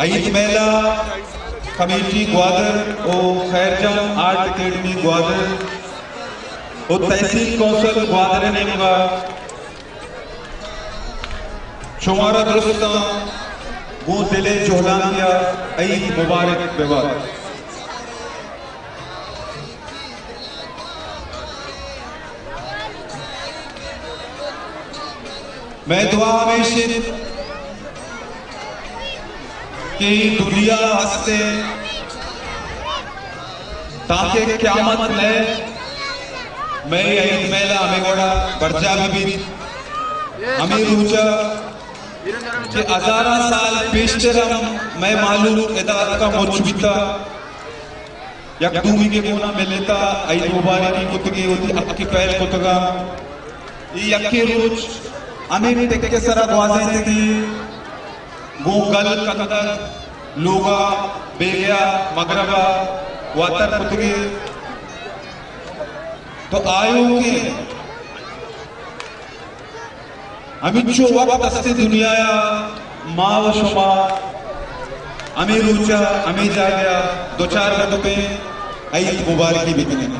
عید میلہ کمیٹی گوادر و خیر جان آرٹ اکیڈمی گوادر و تحصیل کونسل گوادر ءِ نیمگ ءَ شمارا درستاں گوں دل ءِ جہلانکی ءَ عید مبارک بہ بات۔ مئے دعا ہمیش انت کہ اے دنیا ہست انت تانکہ قیامت نئے، مئے عید میلہ ہمے وڑا برجا بہ بیت۔ ہمے روچ ءَ کہ ہزاراں سال پیشتر ہم مئے مہلوک ادا اتکا مچ بیتا، یک دومی کے گونا ملتا، عید مبارکی کتگی، وتی حق ءِ پہل کتگا۔ اے یکے روچ ہمے ٹک ءِ سرا گوازینتگی، گوں گل کندگ، لوگا بیگیا مغربا واتر کتگی۔ تو آیوکیں ہمینچو وقت است دنیا ءَ ما و شما ہمے روچ ءَ ہمے جاگہ ءَ دوچار بہ کپیں، عید مبارکی بکنیں۔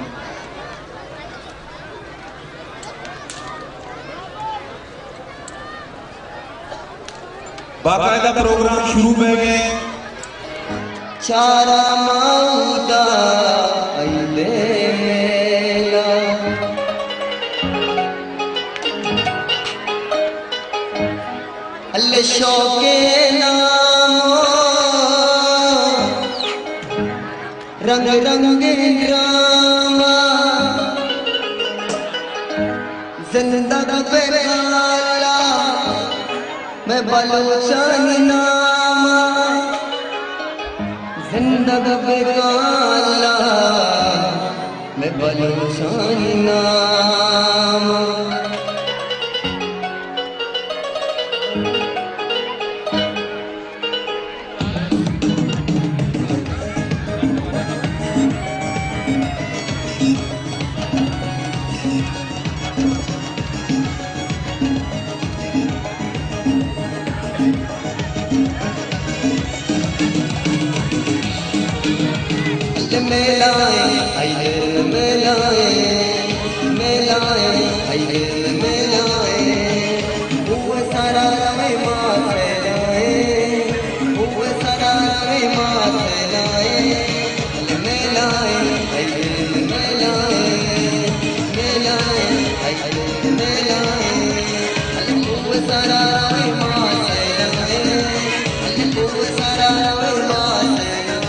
باقاعدہ پروگرام شروع بہ گئے۔ چارا ماؤدا عید میلہ، اللہ شوق نام رنگ رنگ ڈرامہ، زندگ بہ کالا مئے بلوچانی نام، زندگ بہ کالا مئے بلوچانی نام۔ میلہ اے، عید میلہ اے، میلہ اے، عید میلہ اے۔ او سارا روے ما سیلائے، او سارا روے ما سیلائے۔ میلہ اے، عید میلہ اے، میلہ اے، عید میلہ اے۔ او سارا روے ما سیلائے، او سارا روے ما سیلائے۔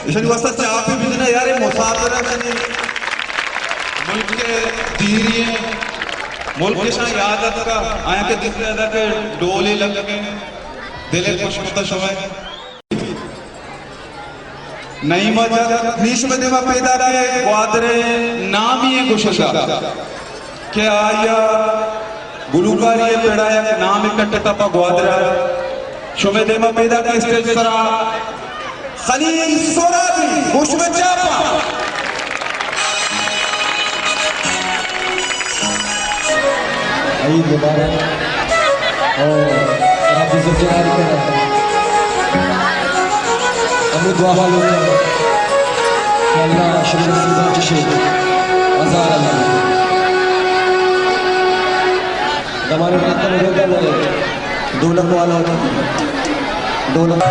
ایشانی واسطہ چاپی بجنا یار، مسافر کنی ملک دیری ہیں، ملک شاہ یاد اتکا، آیا کہ دل ادا کے ڈولے لگ گئے، دل خوش کتا شمئے۔ نعیم جان، نی شمئے دیما پیدا کے گوادر نامی گشندہ کہ آیا گلوکاری پڑا یک نام کٹتا پا گوادر۔ شمئے دیما پیدا کے اسٹیج سرا خلیل سہرابی، گوش میں چاپا۔ عید مبارک۔ او رب عزت جلال کرا۔ ہمیں دعا حال ہوتا ہے کہ اللہ شمئے نصیباں چشے ہزار اللہ۔ زمانے میں ختم ہو گیا، میرے ڈولک والا ہوتا تھا۔ ڈولک۔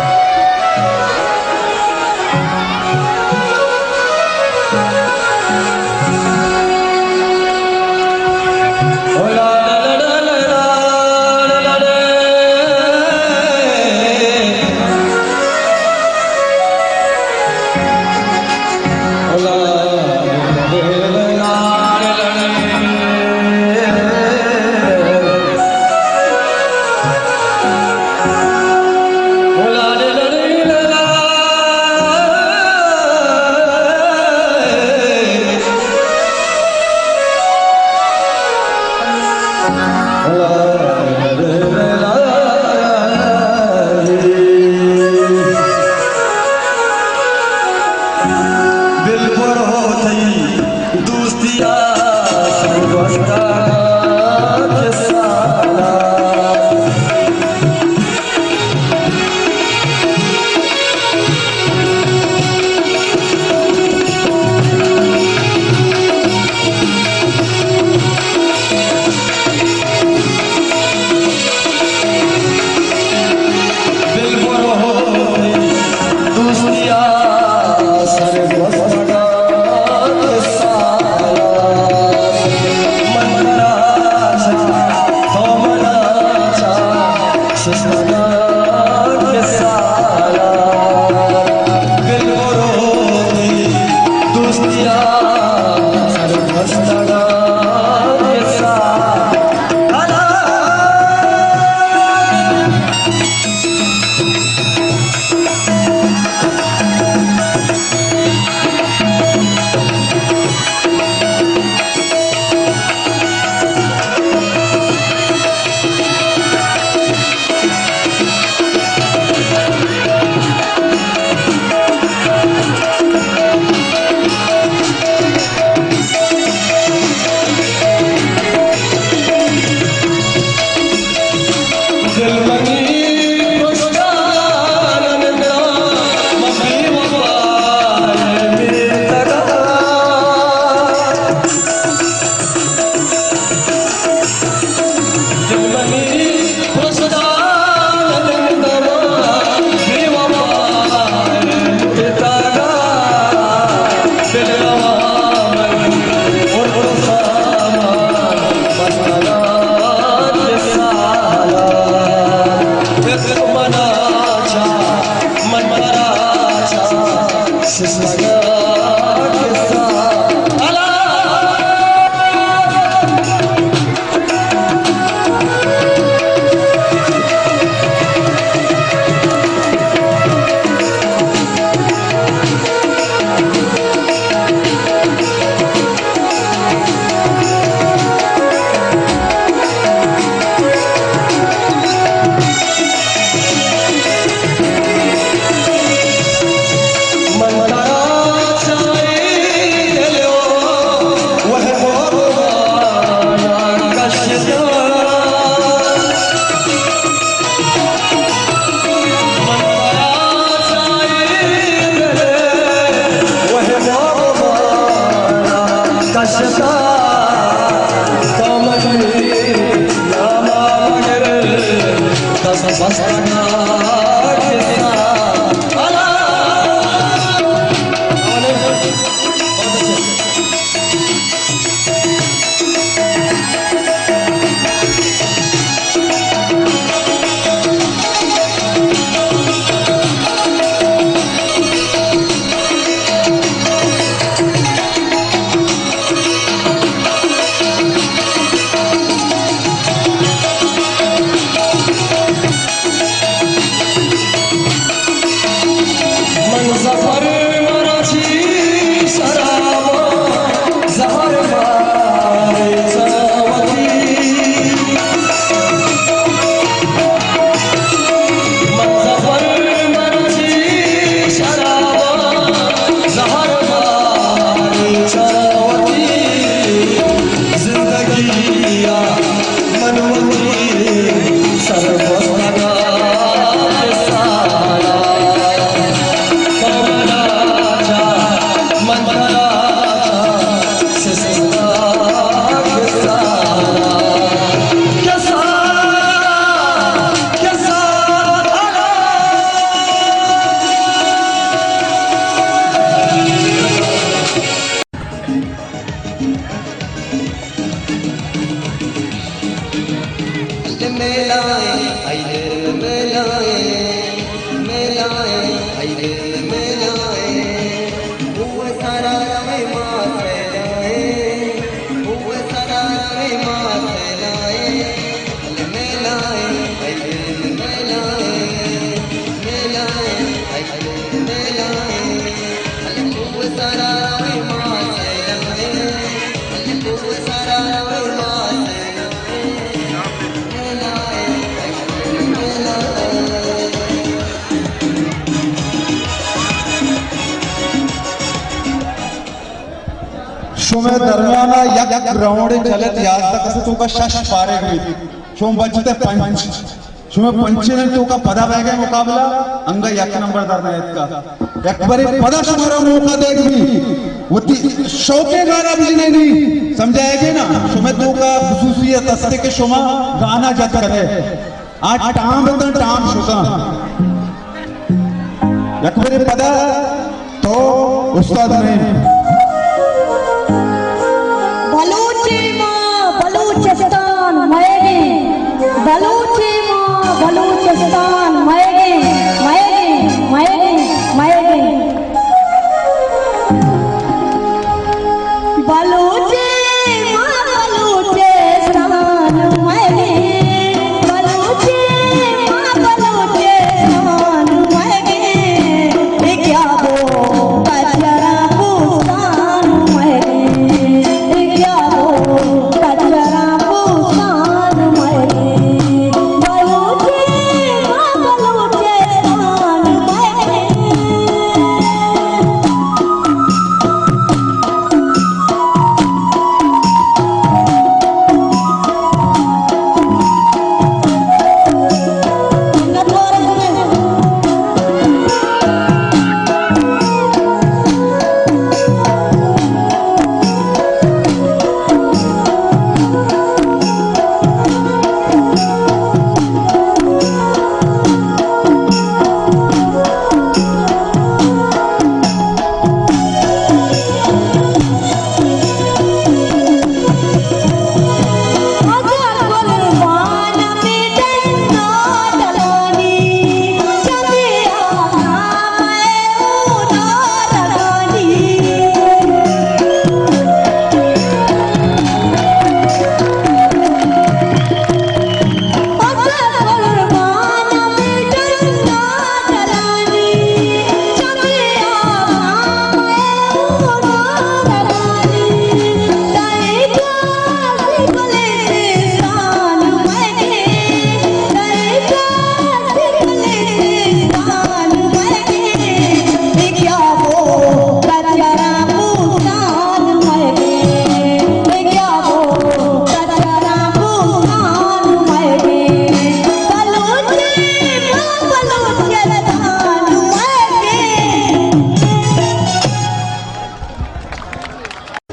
شمئے درمیانا یک راؤنڈے چلت، یازدہ کسے توکا شش فارغ بیت، شما بچتے پنچ۔ شمئے پنچینانی توکا پدا بئیگئے مقابلہ، انگا یک نمبر در نیتکا۔ یک برے پدا شمارا موقع دیگ بیت، وتی شوقیں گانا بجنینی، سمجھائے گے نا؟ شمئے توکا خصوصیت ہستے کہ شما گانا جت کنے۔ آ ٹام بتاں، ٹام شتاں۔ یک برے پدا تو استاد نئے۔ بلوچے ما بلوچستان مئیگیں، بلوچے ما بلوچستان مئیگیں، مئیگیں، مئیگیں، مئیگیں۔ بلوچے ما بلوچستان مئیگیں، بلوچے ما بلوچستان مئیگیں، اے کیا وہ کچرا پوستان مئیگیں، اے کیا وہ کچرا پوستان مئیگیں، بلوچے ما بلوچستان مئیگیں۔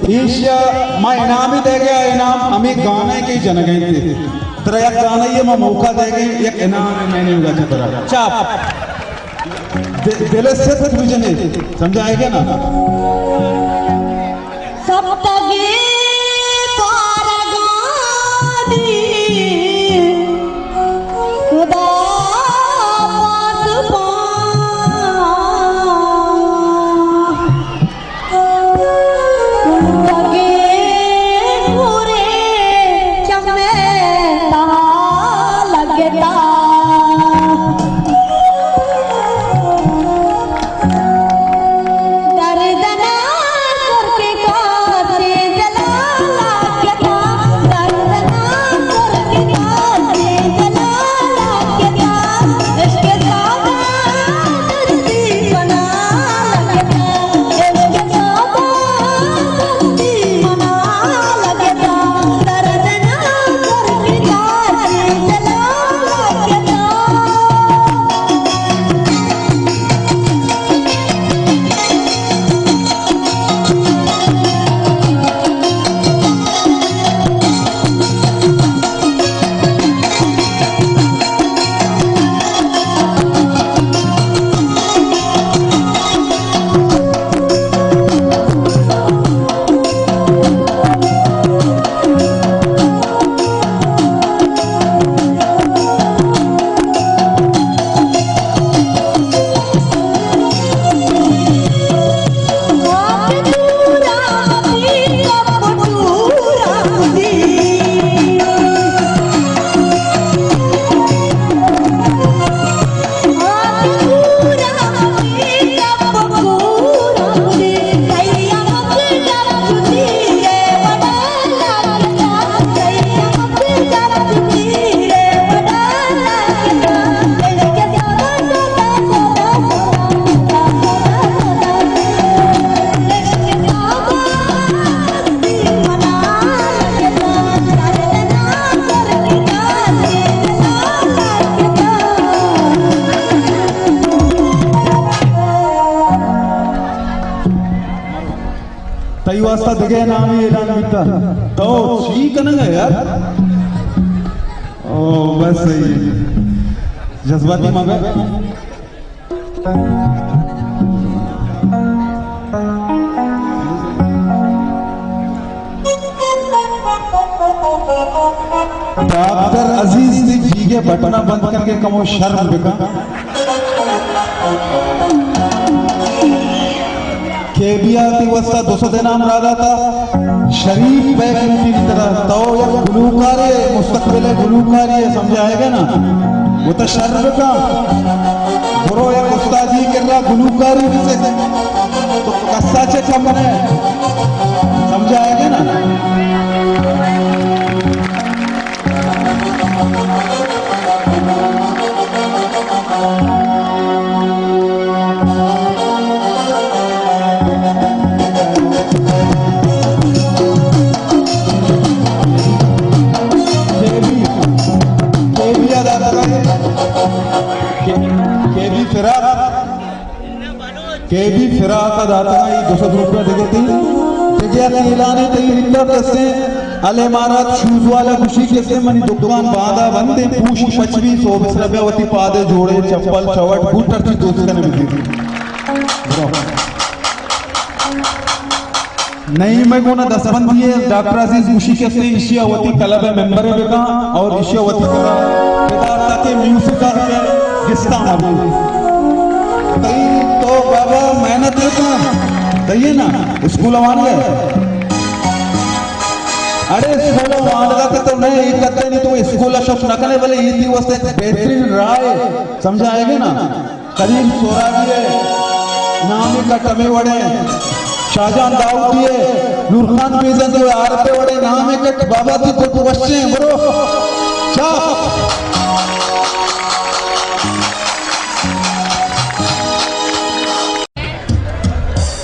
ایشیا ما انعامی دے گیا، انعام ہمیں گانے کے جنگیں تھے۔ ترا یک گانے یہ ما موقع دے گئے، یک انعام میں نے ہوگا ترا۔ چاپ۔ دے-، دل سے تک بجنے، سمجھائے گا نا؟ سپتگی پارگانی خدا پاسبان۔ کنٹگی پورے چمے تہا لگتا۔ دردنا سر کے کاتے دلا واسطہ دگہ نامی اعلان بیتا۔ تو چی کنگا یار؟ او، بس صحیح۔ جذباتی مہ بے۔ ڈاکٹر عزیز، تئی جیگے بٹنا بند کر کے کمو شرم بکن۔ کے بی آ تئی واسطہ دو سد انعام را داتا۔ شریف بیگ لوٹی ترا، تو یک گلوکارے، مستقبل گلوکاری ہے، سمجھا ہے گا نا؟ وہ تو شر بکن۔ برو یک استادی کرا گلوکاری بسک، تو کسا چہ کم نہ، سمجھا ہے گا نا؟ کے بی، کے بی ادا کرے۔ کے، کے بی فراق۔ کے بی فراق ءَ داتگ اَنت، اے دو سد روپیہ دگہ تئی۔ دگہ یک اعلانے تئی، انگت کسے، ال امارات شوز والا گوشی کسے منی دکان باندا بندیں، پوش پچ بی، سوب سرا بیا وتی پادے جوڑے، چپل، چوٹ، بوٹ ہرچی دوست کنے بزیر۔ برو۔ نعیم ءِ گونا دستبندی ءَ، ڈاکٹر عزیز گوشی کسے ایشی ءَ وتی کلب ءِ ممبر بکن اور ایشی ءَ وتی کرا بدار تاکہ میوزک ءَ کہ گستا مبی۔ تئی تو بابا محنت بکن، تئی نا اسکول وانگ ءَ۔ اڑے اسکول وانگ ءَ کہ تو نہ، اے کتے نہیں تو اسکول شف نہ کنے، بلے اے تئی واسطے بہترین راہ ہے، سمجھا ہے نا؟ کریم سہرابی ءِ نامی کٹ ہمے وڑیں، شاہجان داؤدی ءِ، نورخان بیزنجو ءِ، عارف ءِ وڑیں نامی کٹ، بابا تئی کٹ وشیں، برو۔ چاپ۔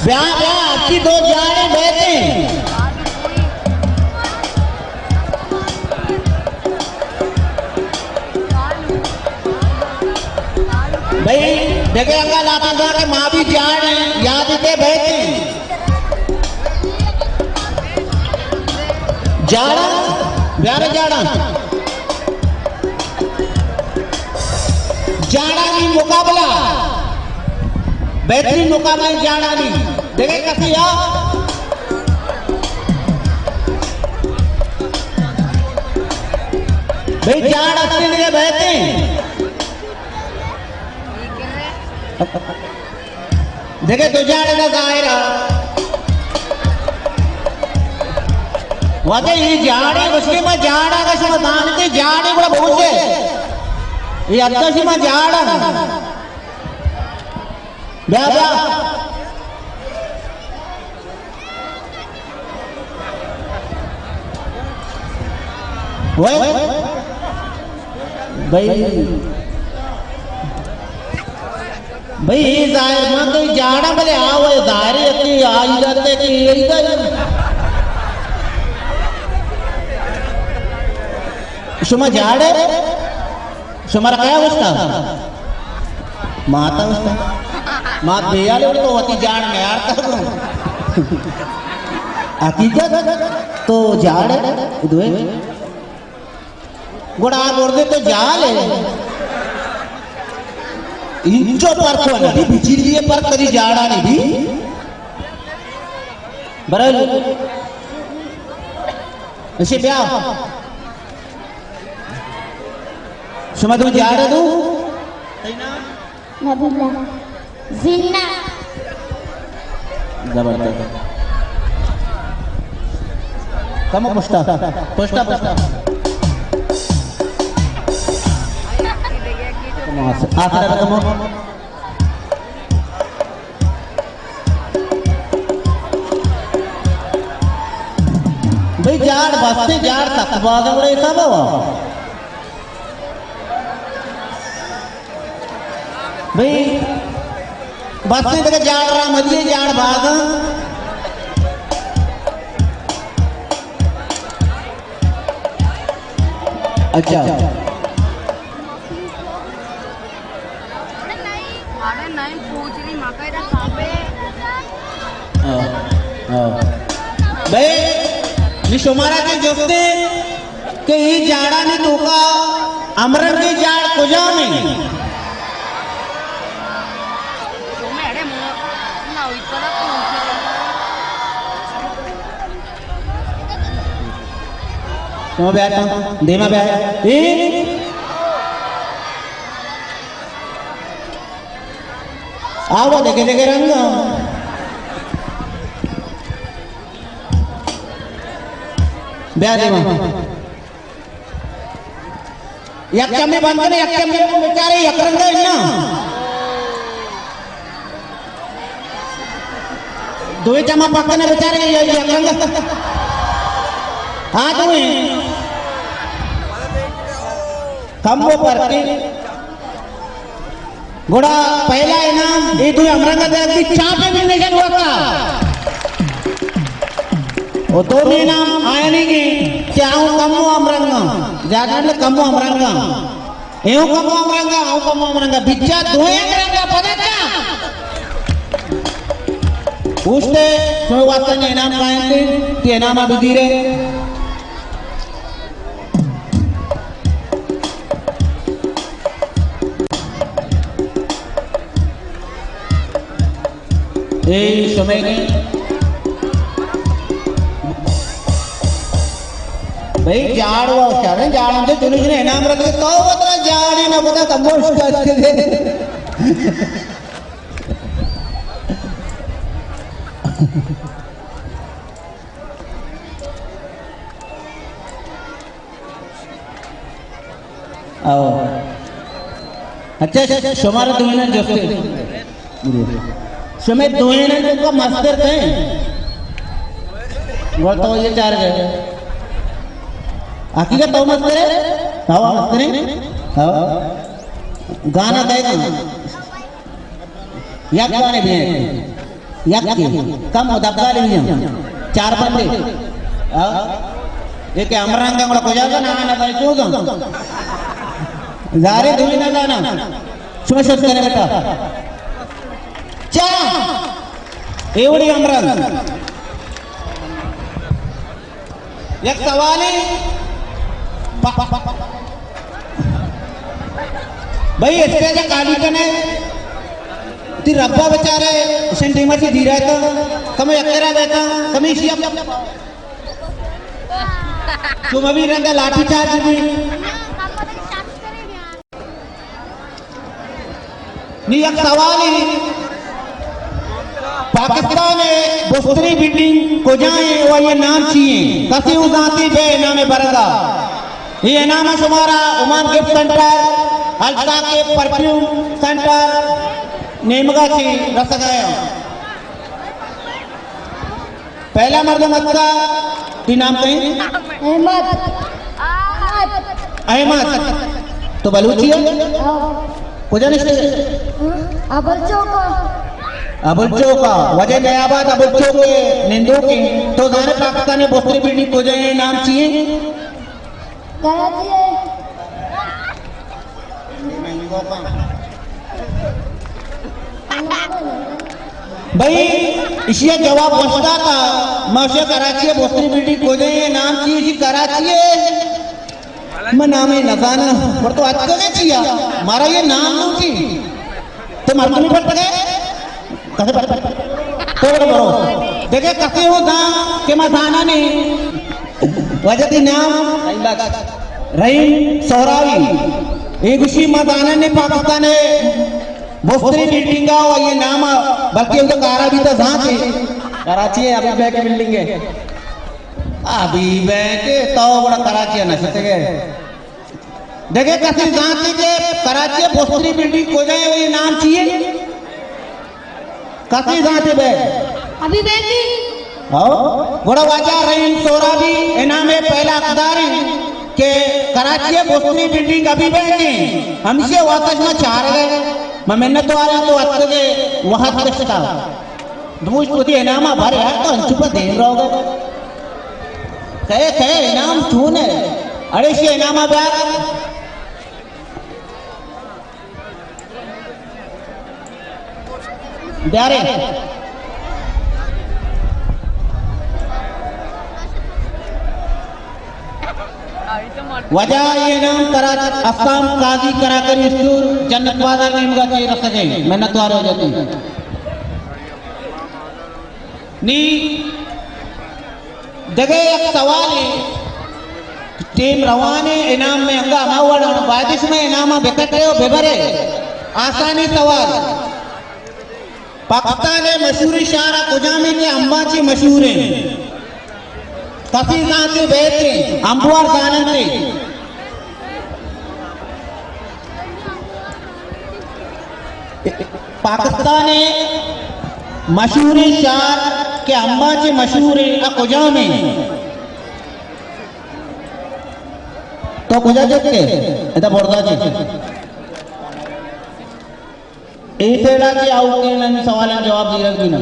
بیا، بیا، اچھی دو جاڑے بیٹھے۔ بھئی، دگہ انگا لاتا تھا کہ ما بھی جاڑ ہیں، یاد تے بیٹھے۔ جاڑا، بیارے جاڑا۔ جاڑانی مقابلہ۔ بہترین مقابلہ جاڑانی۔ دگہ کسی آ؟ بھئی جاڑ اصلی دگہ بہترین۔ دگہ دو جاڑ دا ظاہر ہے۔ واجہ یہ جاڑے، اس کے میں جاڑا کا شما دان کے جاڑے بڑا بہت ہے۔ یہ ادا شما جاڑا۔ بیا، بیا۔ وے؟ بھئی۔ بھئی، یہ ظاہر من تو جاڑا بلے آ وہ ظاہر ہے کہ آئی جاتے کہ یہ ادھر۔ شما جاڑے؟ شمارا کیا گوشتا؟ ماتا گوشتا۔ مات بیالے تو وتی جاڑ نیارتا۔ حقیقت تو جاڑ ہے، دوئے۔ گڑا مردے تو جال ہے۔ انچو پر کو نہیں، بچی لیے پر کری جاڑا نہیں بھی۔ برل۔ اسے بیا۔ شما تو جاڑ دو۔ نبیلہ۔ زینہ۔ زبردست۔ کمو پشتا۔ پشتا، پشتا۔ کمو آس-، آسرا کمو۔ بھئی جاڑ بستے، جاڑ سک باز بڑے حساب ہوا۔ بھئی، بس میں تک جاڑ رہا، مجھے جاڑ بازاں۔ اچھا۔ ہاں، ہاں۔ بھئی، نی شمارا کہ جستے کہ اے جاڑانی توکا ہمرنگیں جاڑ کجام انت؟ شما بیا تا، دیما بیا۔ اے؟ آوا دگہ دگہ رنگ۔ بیا دیما۔ یک چمے بند کنے، یک چمے بند، بچارے یک رنگ ہے نا۔ دوئیں چما پکنے بچارے، یہ، یہ یک رنگ۔ ہاں، دوئیں۔ کم وہ پرتے۔ گڑا پہلا انعام اے دوئیں ہمرنگ ءَ دئیگ بیت، چاپے بھی نشن ہوتا۔ او دومی انعام آیانی کہ آؤں کمو ہمرنگاں، زیادہ نہ کمو ہمرنگاں۔ ایوں کمو ہمرنگاں، آؤں کمو ہمرنگاں۔ بچا دوئیں ہمرنگاں، پدا چا؟ اوشتے، شمئے واسطہ انعام قائم تھے، کہ انعام ءَ بدیرے۔ اے شمئے بھئی جاڑ و شریں جاڑ ہم تو جنوش نے انعام رکھے تو وترا جاڑی نہ پتا کموش کرتے۔ او۔ اچھا، شمارا دوئیناں جستے۔ شمئے دوئیناں تو کا مستر کئے؟ گڑا تو یہ چار گئے۔ حقیقت تو مستر ہے؟ ہوا مستر ہے؟ ہوا۔ گانا گائے گا۔ یک گانے بھی ہیں۔ یک کے۔ کم ہو دبدالے بھی ہیں۔ چار بندے۔ ہاں۔ یہ کہ امران کا گڑا کجا گا نا، نا، نا، چو گا۔ زارے دوئی نہ گانا۔ شما شت کرے بیٹا۔ چا؟ اے وڑی امران۔ یک سوالے۔ بھئی، اسٹیج خالی کنے۔ تی ربا بچارے، سنٹی مرچی دھیرا تا، کمے اکرا بیتا، کمے شیا۔ تو مبی رنگا لاٹھی چارج بھی۔ نی یک سوالے، پاکستان ءِ بستریں بلڈنگ کجا ایں و آئی ءِ نام چی ایں؟ کسے اوں زانتے بہ انعام ءِ برگا۔ اے انعام شمارا Oman gift centre, Altaf perfume centre, نیمگا چی رسگا ایں۔ پہلا مردم اتکا، تئی نام کئے؟ احمد۔ احمد۔ تو بلوچی ئے؟ ہاں۔ کجا نشتے؟ ابل چوکا۔ ابل چوکا۔ وجہ نیاباد ابل چوک ءِ نندوکے۔ تو زانے پاکستان ءِ بستریں بلڈنگ کجا ایں، نام چی ایں؟ کراچی ءِ۔ بھئی، ایشی ءَ جواب وش داتا، ما ایشی ءَ کراچی ءِ بستریں بلڈنگ کجا ایں، نام چی ایں؟ ایشی کراچی ءِ۔ من نام ءَ نزاناں، پر تو اتکگ ئے چیا؟ مارا یہ نام نو چی؟ تو مردمی پٹگ ئے؟ کسے پٹگ؟ تو برو۔ دگہ کسے ہو داں کہ ما زاناں نے۔ وجہ تئی نام؟ رحیم سہراوی۔ اے گوشی ما زاناں نے پاکستان ءِ بستریں بلڈنگ ءَ و آئی ءِ نام ءَ، بلکہ اودا کارا بیتا زانتے۔ کراچی ءِ حبیب بینک بلڈنگ ءَ۔ حبیب بینک، تو گڑا کراچی ءَ نشتگ ئے۔ دگہ کسے زانتے کہ کراچی ءِ بستریں بلڈنگ کجا ایں و آئی ءِ نام چی ایں؟ کسے زانتے بہ؟ حبیب بینک۔ ہاں۔ گڑا واجہ رحیم سہرابی انعام ءِ پہلا حقدار ایں کہ کراچی ءِ بستریں بلڈنگ حبیب بینک ایں۔ ہمیشی ءِ واسطہ شما چارگ ئے۔ من منت وار آں تو اتکگ ئے، وھد کشتا۔ دوست وتی انعام ءَ بھر یار، تو انچو پہ دیم روگ ئے۔ کئے، کئے انعام چون ئے؟ اڑے ایشی انعام ءَ بیار۔ بیارے۔ واجہ اے انعام ترا اسلام قاضی کراکری اسٹور جنت بازار نیمگا چہ رسگ ءَ اِنت۔ منتوار واجہ تئی۔ نی دگہ یک سوالے، ٹیم روان اِنت، انعام مئے انگا ہما وڑ اَنت، باید اِنت شما انعام ءَ بکٹے ءُ ببرے، آسانیں سوال۔ پاکستان ءِ مشہوریں شہر کجام اِنت کہ امباں چہ مشہور اِنت؟ کسے زانت ئے بئیت ئے، امبوار زاننت ئے۔ پاکستان ءِ مشہوریں شہر کہ امباں چہ مشہور اِنت، آ کجام اِنت؟ تو کجا چک ئے؟ ادا برزا چک۔ اے سیڈا چہ آؤٹ اِنت، نی سوالاں جواب دیگ بی نہ۔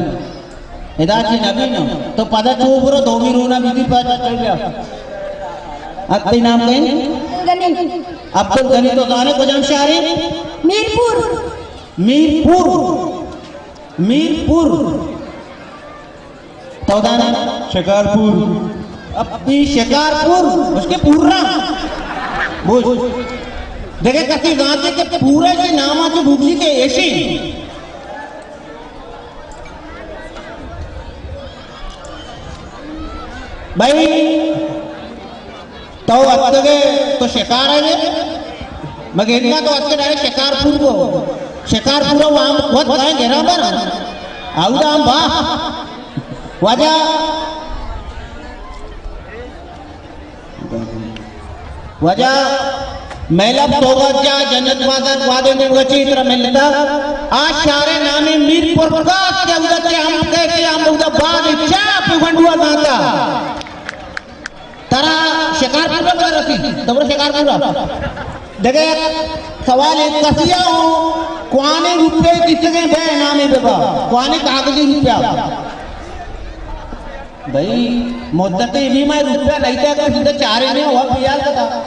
ادا چہ نہ بی نہ۔ تو پدا چو برو، دومی رونا بی بی پاچا چل گیا۔ ات تئی نام کئے؟ غنی۔ عبدالغنی، تو زانے کجام شہر اِنت؟ میرپور۔ میرپور۔ میرپور۔ تو دانا؟ شکارپور۔ ابی شکارپور، اس کے پورا۔ بوجھ۔ دگہ کسے زانت ئے کہ پورا چہ نام ءَ چہ بگشیت ئے ایشی۔ بھائی، تو اتکگ ئے تو شکار ءَ ئے؟ مگہ انگا تو اتکگ ڈائریکٹ شکارپور کو۔ شکارپور ءَ وام وت گائے گرا بر۔ اودا ہم با۔ واجہ، واجہ، مہلب صحبت جاہ جنت بازار وادے نیمگا چہ ترا ملتا۔ آ شہر ءِ نام اِنت میرپور۔ کس کہ اودا چہ ہم کئے کہ ہم اودا بعد چاپ گنڈوا داتا۔ ترا شکارپور ءَ رسی، تو برو شکارپور ءَ۔ دگہ سوال اِنت، کسیا اوں کوانیں روپے دیستگیں بے انعامے ببا، کوانیں کاغذی روپیہ۔ بھئی، مدتے بی مئے روپیہ نہیں تھا، کسی تو چارے میں ہوا پیال کا تھا۔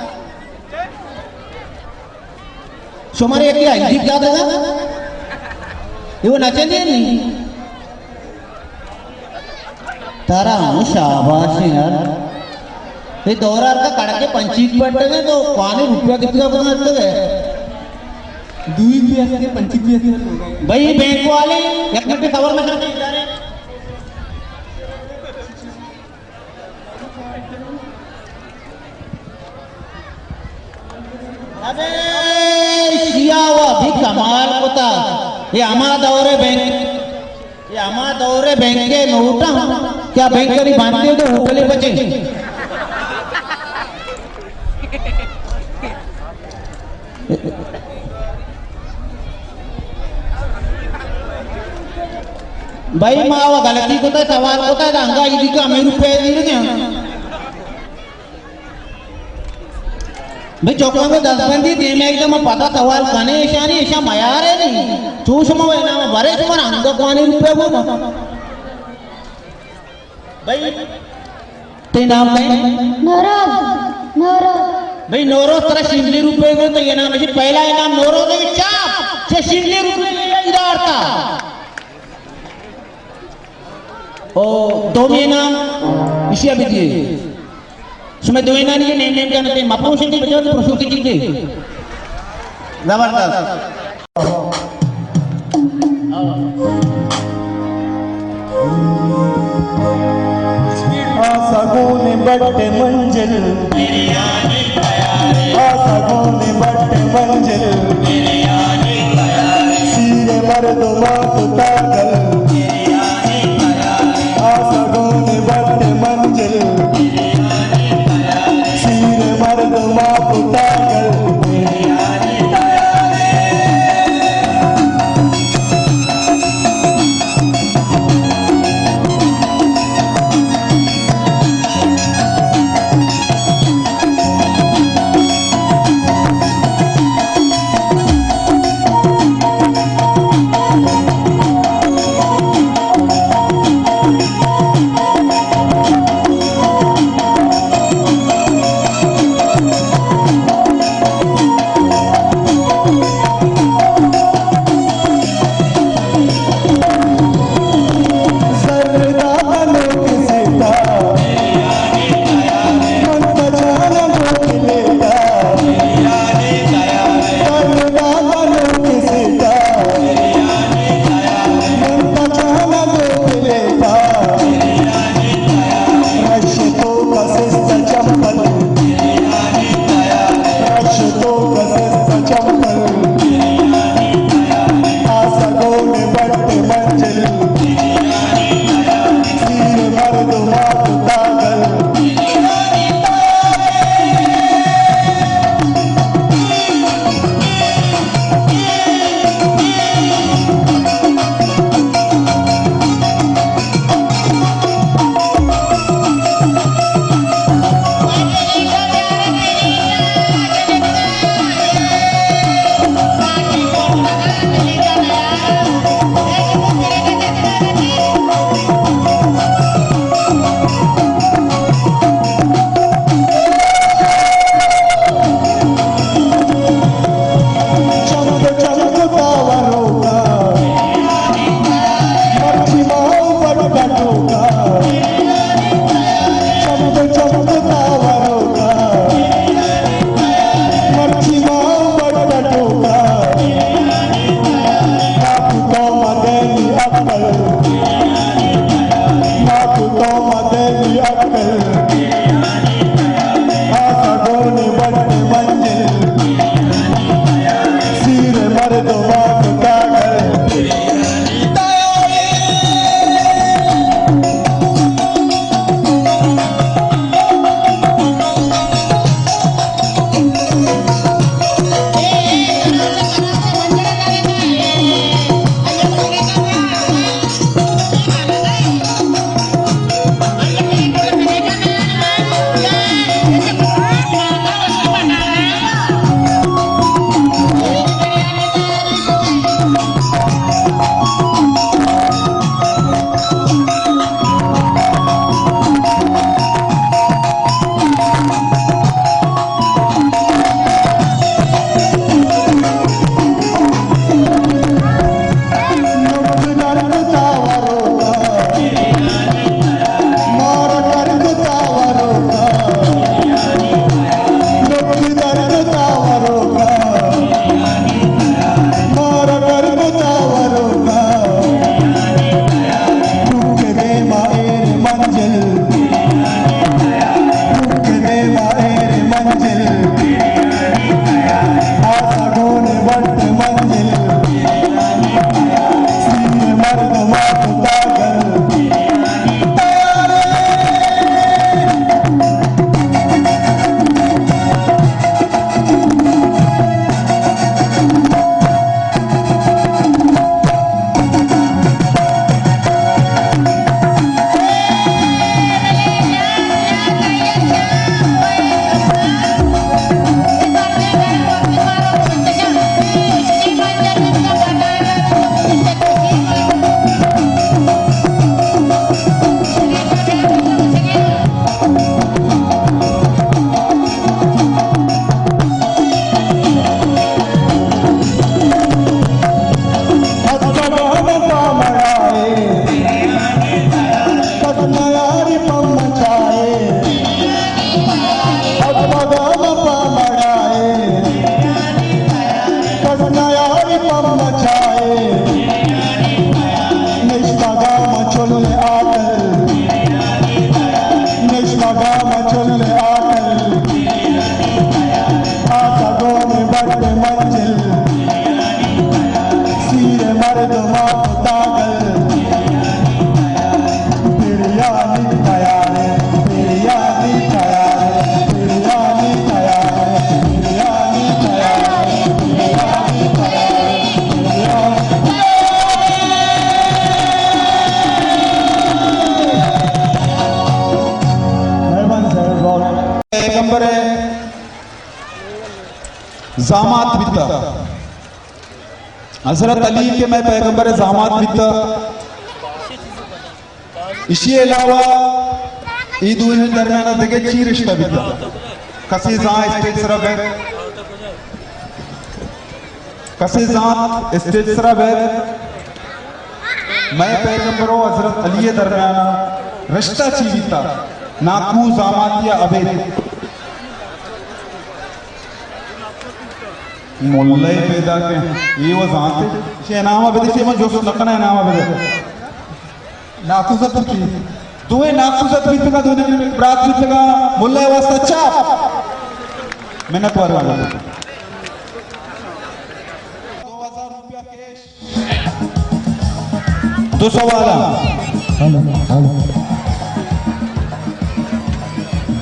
شمارے یکے آئی ڈی کارڈ داتا؟ اے وہ نہ چلے نہیں۔ ترا ہم شاباش اِنت یار۔ اے دورا کا کڑکے پنچیک پٹے تو پانی روپیہ کتنا بنا سکتے؟ دوئی بھی ہستے، پنچیک بھی ہستے۔ بھائی بینک والے، یک منٹ صبر میں کرتے ادارے۔ ابے شیا وا بھی کمال کتا۔ اے ہما دور ءِ بینک، اے ہما دور ءِ بینک ءِ نوٹ اَنت، کیا بینک ءَ بانتے تو ہوٹل ءَ بچے۔ بھائی، ما وا غلطی کتا، سوال کتا، دانگا ایدی کا ہمیں روپے دی رہے ہیں۔ بھئی، چوکاں کو دست بندی دیم ایک دم پتا سوال کنے، ایشانی ایشا میار ہے نہیں۔ چو شما وہ انعام برے، شما انگا کوانی روپے کو۔ بھئی، تئی نام کئے؟ نوروز، نوروز۔ بھئی نوروز، ترا شینگلی روپے کو، تو یہ نام ہے، پہلا انعام نوروز ہے، چاپ، چھ شینگلی روپے کو ادارتا۔ او دومی انعام، اشیا بدیے۔ شما دوئینانی نیم نیم جانتے، مپروشن دی بجان پروشوتی چیزے۔ زبردست۔ آسا گون بٹ منزل، آسا گون بٹ منزل، سیر مردم آپ تاگل، آسا گون بٹ منزل، سیر مردم آپ تاگل۔ پیغمبر زامات بیتا۔ حضرت علی کہ مئے پیغمبر زامات بیتا۔ اشی علاوہ اے دوئیں درمیان دگہ چی رشتہ بیتا؟ کسے زانت اسٹیج سرا بیت؟ کسے زانت اسٹیج سرا بیت؟ مئے پیغمبر و حضرت علی درمیان رشتہ چی بیتا؟ ناکو زاماتی ابید۔ ملے پیدا کہ اے و زانتے۔ چے انعام بدے، چے من جست نہ کناں، انعام بدے۔ ناکوزت بیتی۔ دوئیں ناکوزت بیتگا، دوئیں برات بیتگا، ملے واسطہ چاپ۔ منت وار والا۔ دو سوال۔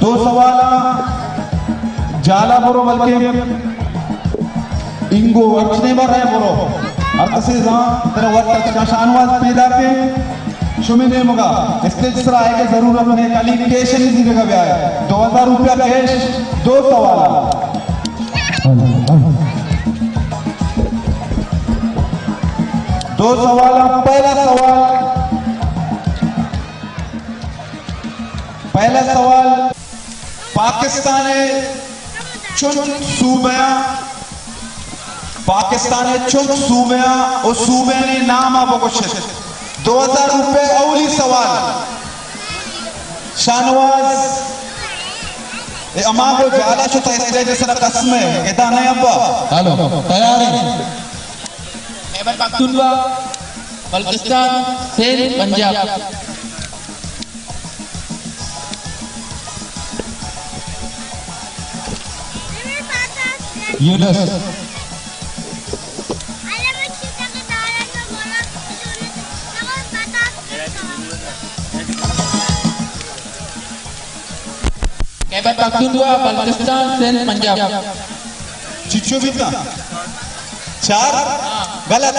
دو سوال۔ جالا برو بلکہ انگو اچنے بر ہے برو۔ ہر کسے زان ترا وقت اچھا شانواز پیدا کے۔ شمی نیمگا اسٹیج سرا آئے کے ضرورت نہیں، کالی کیش نہیں دیگا بیائے۔ دو ہزار روپیہ کیش، دو سوال۔ دو سوال، پہلا سوال، پہلا سوال، پاکستان چنت صوبیاں، پاکستان چنت صوبیاں و صوبیانی نام بگوشت۔ دو ہزار روپے اولی سوال۔ شاہنواز، اے امام و جالا شتا اسٹیج سر قسم ہے، ادا نہیں ابا۔ ہلو، تیار ہے؟ خیبر پختونخوا، بلوچستان، سندھ، پنجاب۔ یونس۔ خیبر پختونخوا، بلوچستان، سندھ، پنجاب۔ چچو بیتا؟ چار؟ غلط۔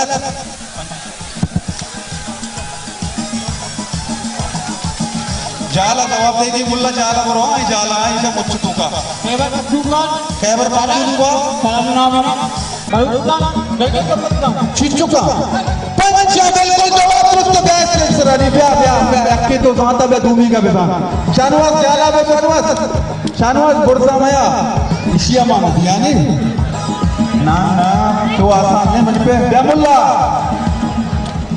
جالا جواب دے گی، ملا جالا برو، آئی جالا، آئی جا مچ توکا۔ خیبر پختونخوا۔ خیبر پختونخوا۔ سلام نام۔ بلوچستان۔ چچو کا؟ پنچ تو زانتا بیا دومی کا بزان۔ شاہنواز جالا بے شاہنواز۔ شاہنواز برزا میا۔ اشیا ما دیانی۔ نا، نا، تو آسان نے منی پہ۔ بیا ملا۔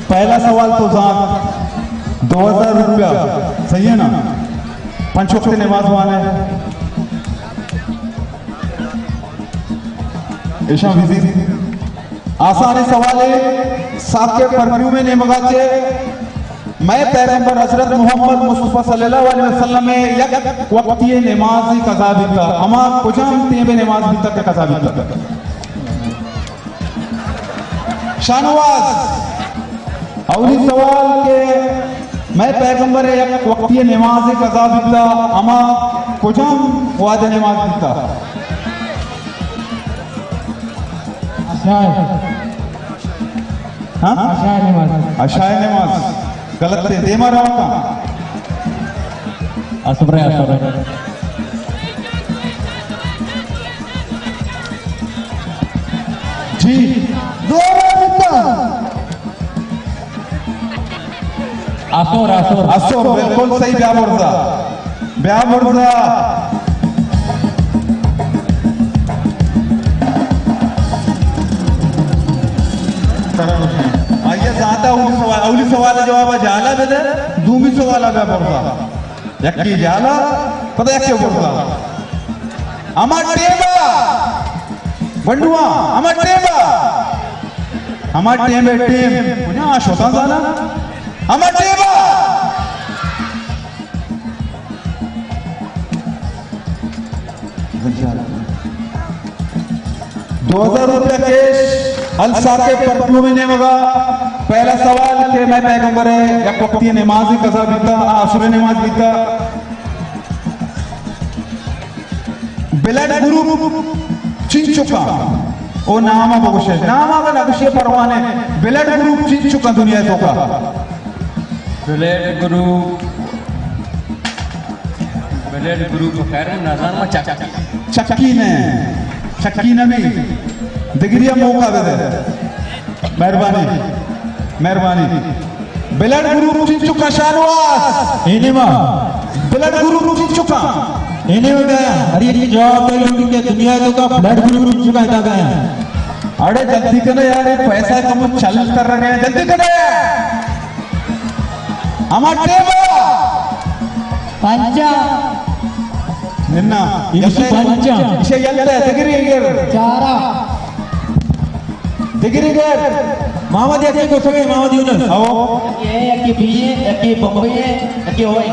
پہلا سوال تو زانت۔ دو ہزار روپیہ۔ صحیح ہے نا؟ پنچ وقت نماز وانے۔ ایشاں وزیر۔ آسانیں سوالے، ثاقب پرفیوم ءِ نیمگا چہ مئے پیغمبر حضرت محمد مصطفی صلی اللہ علیہ وسلم ءِ یک وقتی نمازی قضا بیتا، ہما کجام ٹیم ءِ نماز بیتا کہ قضا بیتا؟ شاہنواز، اولی سوال کہ مئے پیغمبر ءِ یک وقتی نماز قضا بیتا، ہما کجام وہد نماز بیتا؟ عشاء۔ ہاں؟ عشاء نماز۔ عشاء نماز۔ غلط ہے، دیما رہا۔ عصر ہے، عصر ہے۔ جی۔ زور بیتا۔ عصر، عصر۔ عصر، بالکل صحیح، بیا برزا۔ بیا برزا۔ آئیے زانتا اولی سوال، اولی سوال جواب جہلا بدے، دومی سوال بیا برزا۔ یکے جہلا، پدا یکے برزا۔ ہما ٹیما، گنڈواں، ہما ٹیما۔ ہما ٹیم اے ٹیم۔ کجا آ شوتاں زانا؟ ہما ٹیما۔ دو ہزار روپیہ کیش، الثاقب پرفیوم نیمگا۔ پہلا سوال کہ مئے پیغمبر ءِ یک وقتی نماز قضا بیتا، آ عصر نماز بیتا۔ بلڈ گروپ چنچکا؟ او ناما بگوشے، ناما بہ نگوشے پروانے۔ بلڈ گروپ چنچکا دنیا توکا؟ بلڈ گروپ، بلڈ گروپ خیر نزان ما چکی۔ چکی نے، چکی نمی۔ دگریا موقع بدے۔ مہربانی، مہربانی۔ بلڈ گروپ چنچکا شاہنواز؟ اینما۔ بلڈ گروپ چنچکا؟ اینما گیا۔ ارے یہ جواب دے لوگوں کے دنیا تو کا بلڈ گروپ چنچکا ادا گیا۔ اڑے جلدی کرے یار، یہ پیسہ کم چل کر رہے ہیں، جلدی کرے۔ ہما ٹیما۔ پنچا۔ ننا۔ ایشی پنچا۔ ایشی یلہ دگری گر۔ چارا۔ دگری گر۔ محمد یکی کو سگے، محمد یونس۔ او۔ یکی اے، یکی بی اے، یکی بمبئی اے، یکی ہوئی۔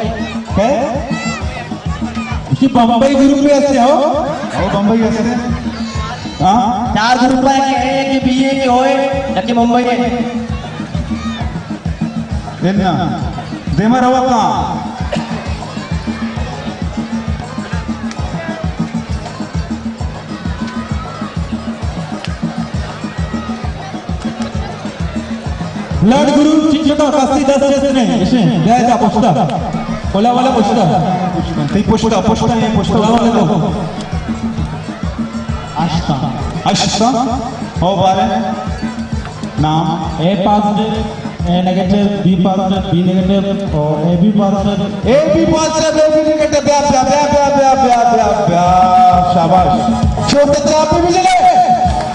کہ؟ ایشی بمبئی گروپ میں ہستے ہو؟ او بمبئی ہستے۔ ہاں؟ چار گروپ ہے، یکی اے، یکی بی اے، یکی ہوئی، یکی ممبئی اے۔ انا دیما روکاں۔ بلڈ گروپ چنچکا؟ کسی دست چست نہیں، اشیں، بیا جا پشتا۔ اولا والا پشتا۔ تئی پشتا، پشتا، یہ پشتا۔ اولا والا تو۔ اشتا۔ اشتا؟ او بارے۔ نام؟ A positive, A negative, B positive, B negative, O A B positive. A B positive, A B negative, بیا، بیا، بیا۔ شاباش۔ شو تے چاپی بھی لگے۔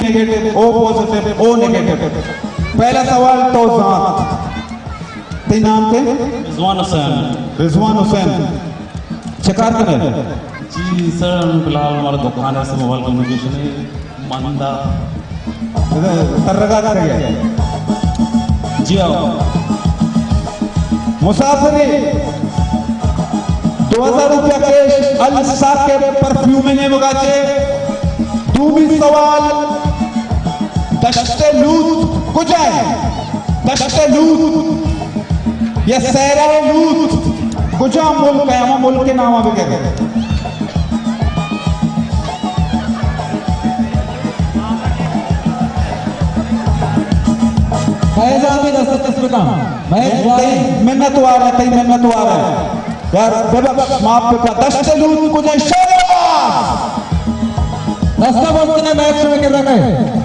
Negative, O positive, O negative. پہلا سوال تو زانت۔ تئی نام کے؟ رضوان حسین۔ رضوان حسین۔ چکار کنے؟ جی سر، فی الحال ہمارا دکان ہے، موبائل کمیونیکیشن ہے۔ مندا۔ ترگا کرے۔ جی ہاں۔ مسافری۔ دو ہزار روپیہ کیش، الثاقب پرفیوم نیمگا چے۔ دومی سوال، دشت لوط کجا ہے؟ دشت لوط۔ یا صحرا لوط کجام ملک ہے؟ ہما ملک کے نام بگر۔ فیض آبی دست دست بکن۔ فیض آبی۔ تئی منت وار ہے، تئی منت وار ہے۔ یار، ببخش، معاف بکن۔ دشت لوط کجا ہے؟ شہباز۔ دستا بولتے نا، میچ شروع کر رکھا ہے۔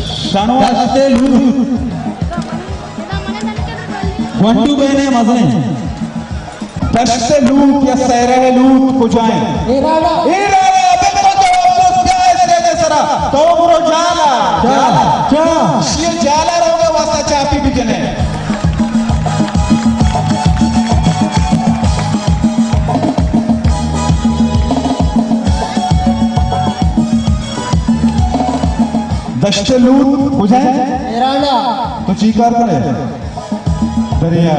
شانواز۔ دشت لوط۔ گونڈو بہن ءِ مزنیں۔ دشت لوت یا سیرہ لوت کجا ایں؟ ایران ءَ۔ ایران ءَ، بالکل جواب درست۔ بیا اسٹیج ءِ سرا۔ تو برو جالا۔ جالا۔ جالا۔ چیا؟ شی جالا روگ ءِ واسطہ چاپی بجنے۔ دشت لوت کجا ایں؟ ایران ءَ۔ تو چی کار کنے؟ دریا۔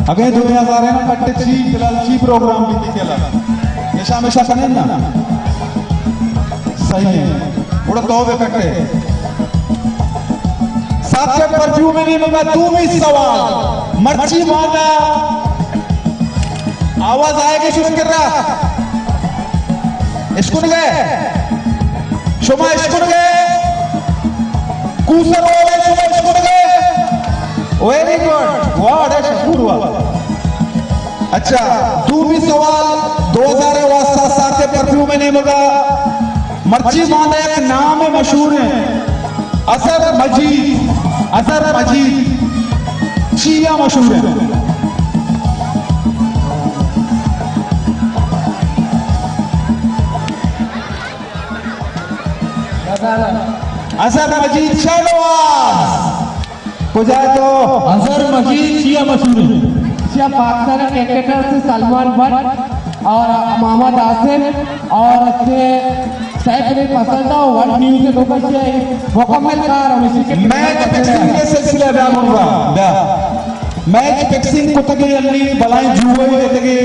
اگے دو ہزار ایں نا، کٹے چی، فی الحال چی پروگرام بیتی کلا؟ نشا مشا کنے نا؟ صحیح ایں۔ گڑا تو بے کٹے۔ ثاقب پرفیوم ءِ نیمگا دومی سوال۔ مرچی باندا آواز آئے گی شش کرا۔ اشکنگ ئے؟ شما اشکنگ ئے؟ کوسر والے شما اشکنگ ئے؟ ویری گڈ، واہ، اڑے شکور واہ۔ اچھا، دومی سوال، دو ہزار ءِ واسطہ ثاقب پرفیوم ءِ نیمگا۔ مرچی باندا یک نام مشہور ایں۔ اظہر مجید، اظہر مجید چیا مشہور ایں؟ اظہر مجید شہنواز۔ کجا تو؟ اظہر مجید چیا مشہور ایں؟ چیا پاکستان کرکٹر سے سلمان بٹ اور محمد آصف اور اس سے سیف علی پسند تھا، ورلڈ نیوز سے لوگ سے مکمل کار ہم اسی کے میچ فکسنگ ءِ سلسلہ بیا من را، بیا۔ میچ فکسنگ کتگے، انی بلائیں جوئی جتگے،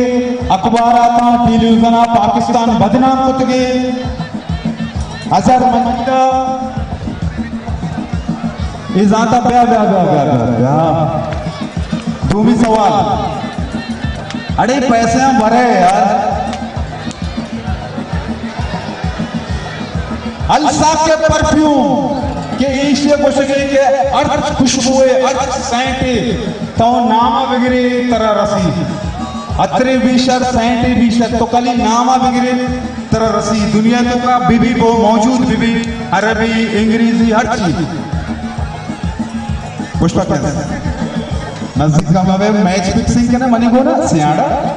اخباراتاں، ٹیلی ویژناں پاکستان بدنام کتگے۔ اظہر مجید ءَ اے زانتا۔ بیا، بیا، بیا۔ دومی سوال۔ اڑے پیسے ہم بھرے یار۔ الثاقب پرفیوم کہ ایشی گوشگے کہ ہرچ خوشبوئے، ہرچ سینٹے تو ناما بگرے ترا رسی۔ عطرے بی شر، سینٹے بی شر، تو کلی ناما بگرے ترا رسی۔ دنیا توکا بی بی بو موجود بی بی، عربی، انگریزی، ہر چیز۔ پشتا کن۔ نزدیک کا مبے، میچ فکسنگ کنے منی گونا سیاڑا۔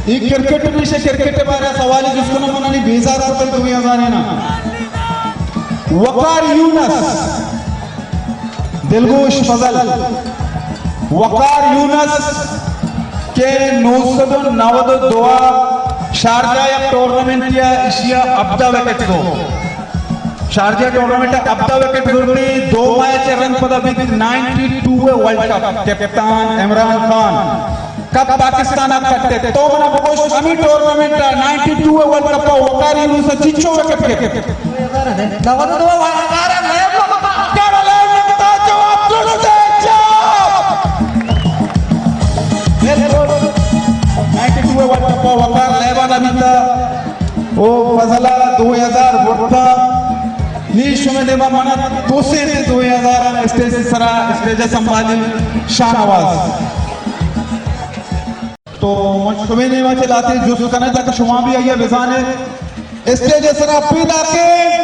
اے کرکٹ، پیشے کرکٹ بارے سوالی جست کناں، منانی بیزار کتگ دوئیں ہزار نا۔ وقار یونس، دلگوش فضل، وقار یونس کہ نو سد و نود و دو شارجہ یک ٹورنامنٹ یا ایشیا ہبدہ وکٹ دو۔ شارجہ ٹورنامنٹ ءَ ہبدہ وکٹ زرتی، دو ماہ چہ رند پدا بیت نائنٹی ٹو ءِ ورلڈ کپ، کپتان عمران خان۔ کپ پاکستان ءَ کٹت۔ تو منا بگوش، ہمے ٹورنامنٹ ءَ، نائنٹی ٹو ءِ ورلڈ کپ ءَ وقار یونس ءَ چنچو وکٹ کپت؟ نود و دو وقار ءَ لیب نہ کتا۔ وقار ءَ لیب نہ کتا، جواب درست ایں، جواب۔ بالکل۔ نائنٹی ٹو ءِ ورلڈ کپ ءَ وقار لیب ءَ نہ بیتا۔ او فضل ءَ دو ہزار برتا۔ نی شمے دیما منا دو سے دو ہزار اسٹیج سرا اسٹیج سنبھالی شاہنواز۔ تو من شمے نیما چہ لہتے جست کناں تاکہ شما بھی آئی ءَ بزانے۔ اسٹیج سرا پیداکیں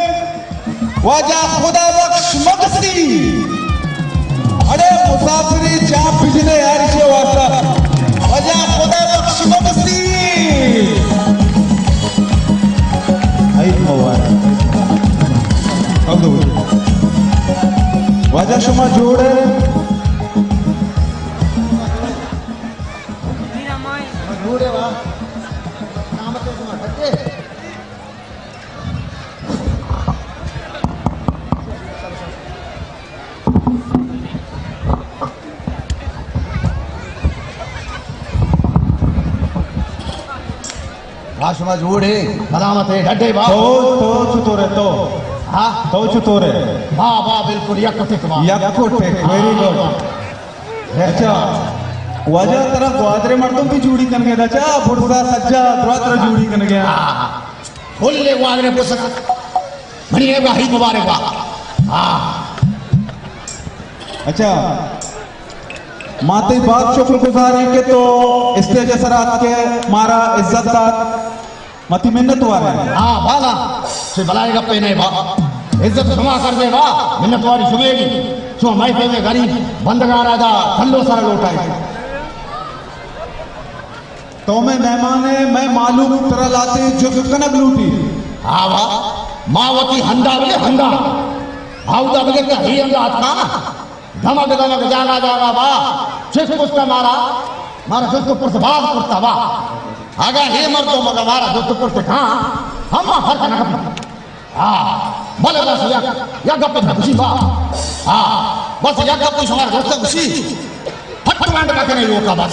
واجہ خدا بخش مگسی۔ اڑے مسافری چاپ بجنے یار، ایشی واسطہ واجہ خدا بخش مگسی۔ عید مبارک۔ واجہ شما جوڑ ئے؟ جوڑ ئے وا؟ واہ، شما جوڑ ئے، سلامت ئے، ڈڈ ئے، واہ۔ تو، تو چطور ئے تو؟ ہاں؟ تو چطور ئے؟ واہ، واہ، بالکل، یک ٹک، واہ۔ یک ٹک، ویری گڈ۔ اچھا، واجہ ترا گوادر مردم بھی جوڑی کنگے دا، چا برزا سجا درا ترا جوڑی کنگے۔ ہاں، ہاں۔ کل گوادر برزا۔ منی نیمگا عید مبارک با۔ ہاں۔ اچھا، ما تئی باز شکر گزار ایں کہ تو اسٹیج ءِ سرا اتکے، مارا عزت دات، ما تئی منت وار ایں۔ ہاں، بالا۔ بلائے گپے نئے با۔ عزت شما کردے با، منتواری شمے گی۔ شما مئے پیمیں غریب بندگانا دا کلو سر لوٹائے۔ تو مئے مہمان ئے، مئے مالوک ترا لاتے جست کنگ لوٹی۔ ہاں با، ما وتی ہندا بلے ہندا۔ ہاودا بلے کہ ہی ہندا اتکانا۔ دمگ دمگ جاگہ جاگہ با، چست پشت مارا، مارا جست پرس باز کرتا با۔ اگاں اے مردم اگاں مارا جست پرس کھاں، ہم فرق نہ کپی۔ ہاں، بلے بس یک، یک گپ نہ گوشی با۔ ہاں، بس یک گپ شمارا جست گوشی۔ پھٹ ونڈ کا کنے لوکا بس۔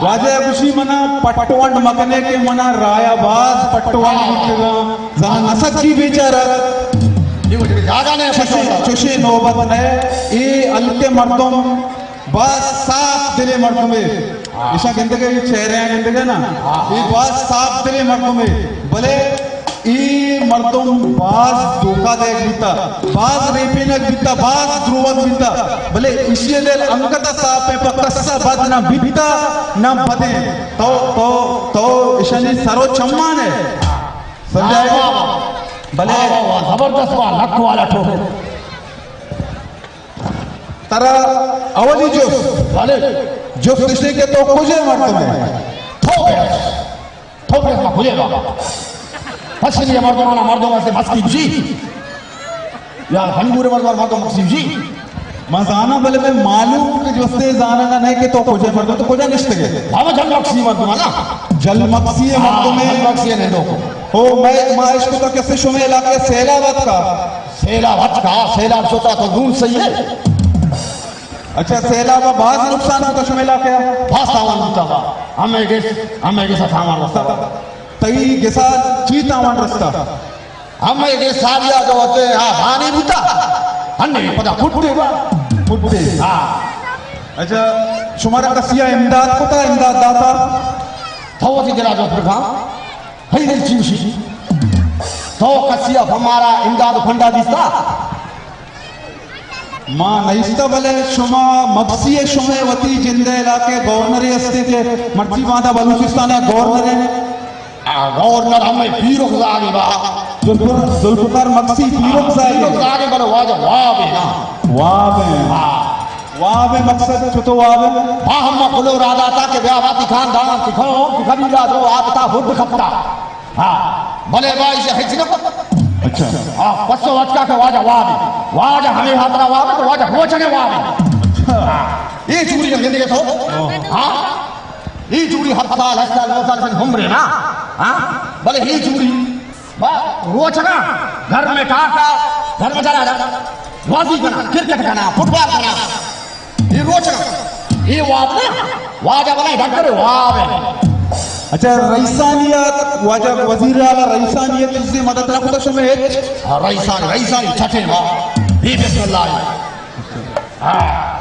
واجہ گوشی منا پٹ ونڈ مکنے کہ منا رایا باز پٹ ونڈ بوتگا، زانا نسکی بیچارہ۔ چوشیں، چوشیں نوبت نئے، اے ہلکے مردم باز صاف دلے مردمے۔ ایشاں گندگے، اے چہرے آں گندگے نا، اے باز صاف دلے مردمے۔ بلے اے مردم باز دھوکہ دئیگ بیتا، باز ریپینگ بیتا، باز دروگ بیتا، بلے ایشی ءِ دل انگت ءَ صاف ایں، پہ کس ءَ بد نہ بیتا، نہ بدیں۔ تو، تو، تو ایشانی سر و چمان ئے۔ سمجھائے؟ واہ، واہ، واہ۔ بلے واہ، واہ، واہ، زبردست، واہ، لکھ والا ٹھوک۔ ترا اولی جست۔ بلے۔ جست ایش ایں کہ تو کجے مردم ئے؟ تو بے۔ تو بے ما کجے بابا۔ پسنی مردمانا مردم ہستے مسکی بجی۔ یا ہنگور مردمان مردم مسکی بجی۔ ما زاناں، بلے مئے مالوک جستے زانگا نئے کہ تو کجے مردم، تو کجا نشتگے؟ بابا جل مکسی مردمانا۔ جل مکسی ہاں، مردم ئے۔ جل مکسی نندوک۔ او مئے، ما اشکتا کسے شمے علاقے سیلاب اتکا۔ سیلاب اتکا، سیلاب شتا تو دون صحیح ہے۔ اچھا، سیلاب ءَ باز نقصان بوتا شمے علاقہ ءَ؟ باز تاوان بوتا با۔ ہمے گس، ہمے گس ءَ تاوان رستا با۔ تئی گس ءَ چی تاوان رستا؟ ہمے گس ساری ءَ جو ہوتے، ہاں، بانی بوتا۔ ہنے پدا پھٹے با۔ پھٹے۔ ہاں۔ اچھا، شمارا کسی ءَ امداد کتا، امداد داتا؟ تو وتی دل ءَ جو پرگا۔ ہئی دل چی گوشی؟ تو کسی ءَ پہ مارا امداد و پھنڈا دیستا؟ ما نئیستا، بلے شما مگسی ئے، شمے وتی جند ءِ علاقہ ءِ گورنرے ہستے کہ مرچی باندا بلوچستان ءِ گورنر ئے۔ آ، گورنر ہمے پیرک زاگے با۔ ذوالفقار، ذوالفقار مگسی پیرک زاگے۔ پیرک زاگے، بلے واجہ واب ئے نا۔ واب ئے۔ ہاں۔ واب ئے، مقصد چتو واب ئے؟ ہاں، ہما کلو را داتا کہ بیا باتی خاندان کہ کھو، کہ کبھی را دو آپتا ہڈ کھپتا۔ ہاں، بلے با ایشی ہچ نہ کت۔ اچھا۔ ہاں، پسو اتکا کہ واجہ واب ئے۔ واجہ ہمے ہاترا واب ئے، تو واجہ روچنے واب ئے۔ اچھا۔ ہاں، اے چوری نہ گندگے تو۔ ہاں۔ اے چوری ہفت سال، ہشت سال، نو سال سے عمر ئے نا۔ ہاں، بلے اے چوری با روچگا گھر میں ٹاٹا، گھر میں چلا جا، ورزی کنا، کرکٹ کنا، فٹبال کنا۔ اے روچگا، اے واب نا، واجہ بنا ڈاکٹر واب ئے۔ اچھا، رئیسانی ءَ، واجہ وزیر اعلیٰ رئیسانی ءَ چیزے مدد نہ کتا شمے ہچ؟ ہاں، رئیسانی، رئیسانی چھٹے با۔ اے بسم اللہ۔ ہاں۔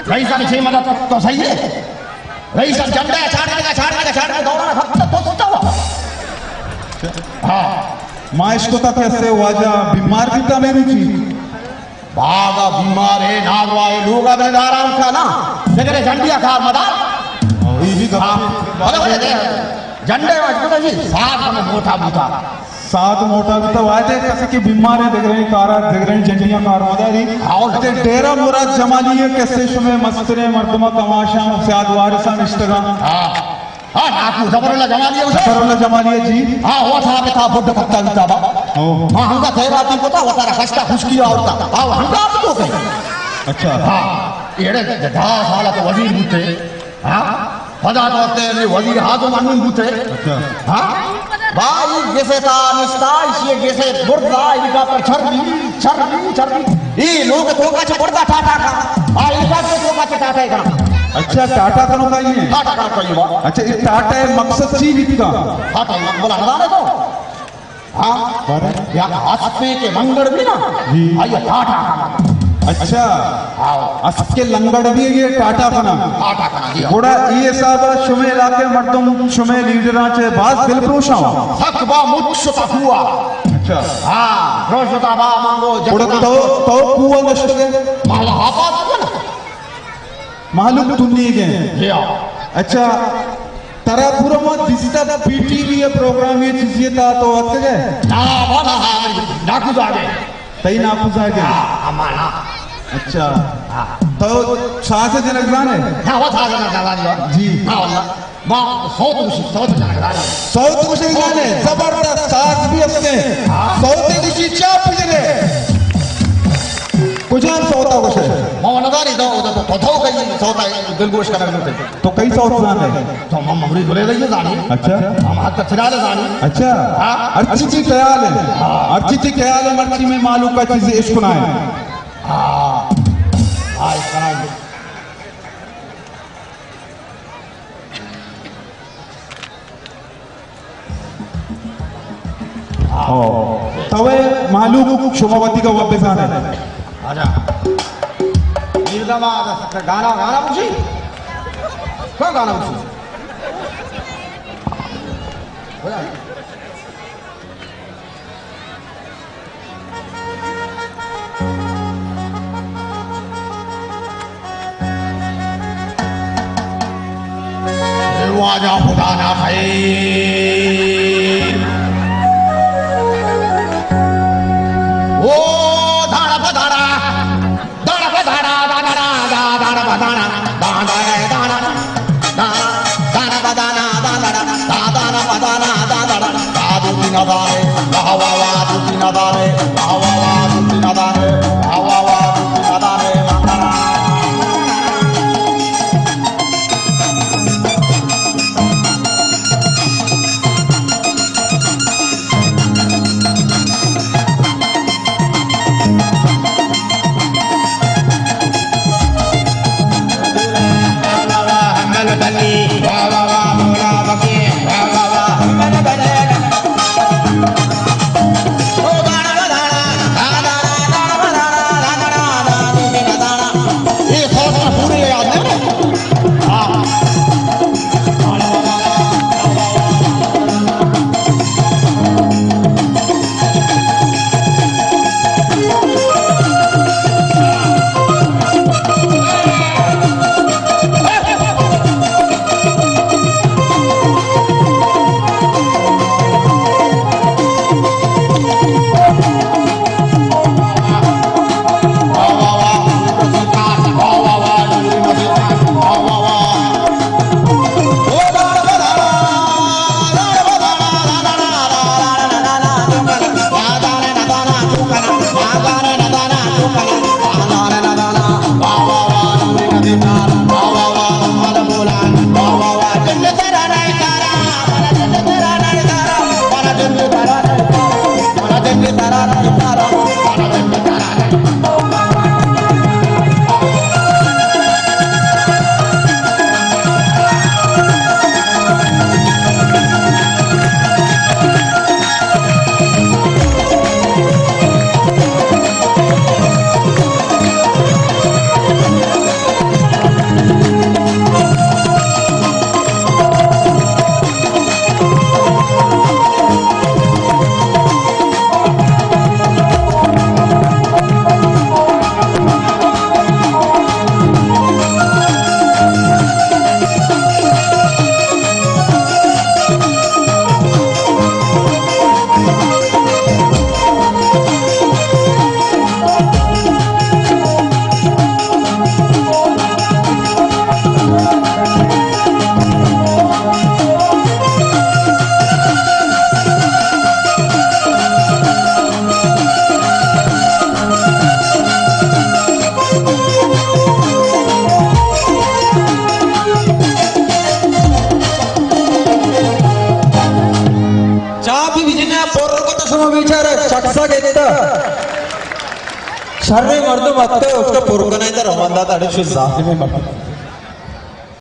رئیسانی چی مدد تو صحیح ئے؟ رئیس جھنڈا چاڑنے کا، چاڑنے کا، چاڑنے کا دوران ہفتہ تو ستا ہوا۔ ہاں۔ ما اشکتا کہ اسے واجہ بیمار بیتا میری چی۔ بابا بیمار ئے، ناگواہ ئے، لوگا بلے آرام کا نا۔ دگرے جھنڈیا کار مدار۔ اے بھی گپ۔ ہاں۔ بلے، بلے، جھنڈے واجہ جی، ساتھ ہمیں موٹا بوتا۔ ساتھ موٹا بوتا، واجہ کسے کہ بیمار ئے، دگریں کارا، دگریں جھنڈیاں کار مداری۔ ہاں۔ اچھا، ڈیرہ مراد جمالی ءِ کسے شمے مستریں مردماں کماشاں سیاد وارثاں نشتگاں۔ ہاں۔ ہاں، ناکو ظفر اللہ جمالی ئے اسے؟ ظفر اللہ جمالی ئے، جی۔ ہاں، ہوا تھا کہ تھا بڈ کتا بوتا با۔ ہاں۔ ہاں، ہمدا تھے بات کو تھا، وتارا خشتا خشکی آورتا۔ ہاں، ہمدا آپ تو کہیں۔ اچھا۔ ہاں، ایڑے دہ سال تو وزیر بوتے۔ ہاں؟ پدا تو تے نے وزیر اعظم انون بوتے۔ اچھا۔ ہاں؟ بھائی گسے تا نشتا، اسی گسے بردا، ہیلی کاپٹر چر دی، چر دی، چر دی۔ اے لوگ تو کا چھ بردا ٹاٹا کا۔ آ، ہیلی کاپٹر تو کا چھ ٹاٹا کا۔ اچھا، ٹاٹا کنو کا یہ؟ ٹاٹا کنو کا یہ بات۔ اچھا، اے ٹاٹا ءِ مقصد چی بیتگا؟ ٹاٹا ءِ مقصد بلا نہ تو۔ ہاں؟ بارے؟ یا اسپے کہ لنگڑ بھی نا، جی۔ آئی ٹاٹا کنا۔ اچھا۔ ہاں۔ اسپ کہ لنگڑ بھی یہ ٹاٹا کنا۔ ٹاٹا کنا، جی۔ گڑا اے حساب ءَ شمے علاقے مردم شمے لیڈراں چہ باز دل پروشاں۔ حق با مچ شتا کوا۔ اچھا۔ ہاں، روشتا با مانگو گڑا جگتا۔ تو، تو کوا نشتگے؟ مالا آباد کنا۔ مہلوک تنیگ ئے۔ جی ہاں۔ اچھا، ترا پورا ما دیستا پی ٹی وی ءِ پروگرام ءَ چیزے تا تو اتکگ ئے؟ نا، وہ نا، ہاں، ڈاکو زاگ ءَ۔ تئی ناکو زاگ ءَ؟ ہاں، ہما نا۔ اچھا۔ ہاں۔ تو ساز جنگ زان ئے؟ نا، وہ ساز نہ زان ئے۔ جی۔ ہاں، واللہ۔ ما سوت گوشی، سوت جنگ زان ئے۔ سوت گوشگ زان ئے؟ زبردست، ساز بھی ہست ایں۔ ہاں۔ سوت گوشی چا بجن ئے؟ کجام سوت ءَ گوش ئے؟ ما نہ زان ایں، تو، تو، تو، تو کئی سوت ءَ دلگوش کنگ لوٹ ئے؟ تو کئی سوت زان ئے؟ تو ما ممری گلے رہی زان ایں۔ اچھا۔ ہم حق چرال زان ایں۔ اچھا۔ ہاں۔ ہرچی تئی خیال ایں۔ ہاں۔ ہرچی تئی خیال ایں، مرچی مئے مہلوک ءَ چیزے اشکنائیں۔ ہاں۔ ہاں، اشکنائیں۔ ہو۔ توئے مہلوک شما وتی گپ بزانے۔ آجا۔ میر داماد، گانا، گانا بوشی؟ کون گانا بوشی؟ واجہ خدا نہ خیر۔ او دانا پہ دانا، دانا پہ دانا، دانا، دانا، دانا پہ دانا، دانا، دانا، دانا۔ دانا بدانا دانا دانا بدانا دانا دادو دین دارے، واہ واہ واہ دو دین دارے، واہ واہ واہ دو دین دارے، واہ واہ واہ دو دین دارے، واہ واہ۔ چاپی بجنیا پر کت، شما بیچارہ چکسا گتا۔ شر مردم اتکا، اس کا پر کنائیں تا روان داتا، اڑے شو ظالم مردم۔